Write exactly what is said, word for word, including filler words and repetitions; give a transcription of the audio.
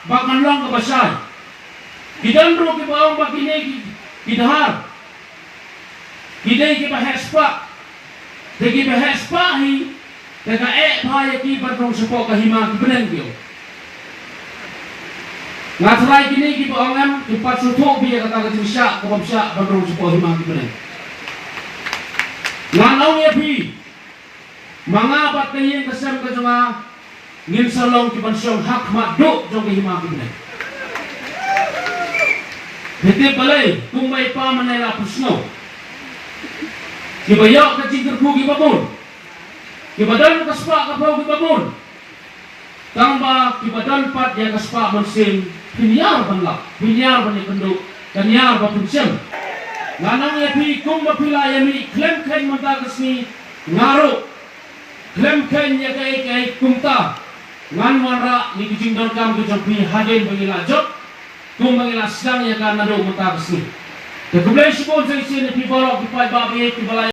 ba kan long kaba shai. Ki don ruh kiba ong ba kine ki, ki Dhar ki dei kiba heh spah. Te kiba heh spah hi, te ka eh bha ïa ki ban rung shapoh ka hima ki bneng, ki ong. Nga tharai kine kiba ong em, kim pat sngewthuh bha ïa kata ka jingshah ka bym shah ban rung shapoh hima ki bneng. Ngan ong ïa phi, ma nga bad ka ïing ka sem ka jong nga, ngin sa long ki ban shong ha khmat duh jong ki hima ki bneng. Phi tip balei? Kumba i Pa Mynnai la pynsngew, kiba ïoh ka jingkyrkhu kiba bun, kiba don ka spah ka phew kiba bun. Tangba kiba don pat ïa ka spah mynsiem, phin ïar ban lap, phin ïar ban ïakynduh, kan ïar ba phin shem. Ngan ong ïa phi, kumba phi la ïa mih khlem kheiñ mynta ka sngi, nga ruh khlem kheiñ ïa kaei kaei kumta ngan wanrah ïa ki jingdonkam ki jong phi hadien ba ngi la jop, kumba ngi la sdang ïa ka naduh mynta ka sngi. Te khublei shibun sa shisien ïa phi baroh ki paidbah ba ïeit kiba la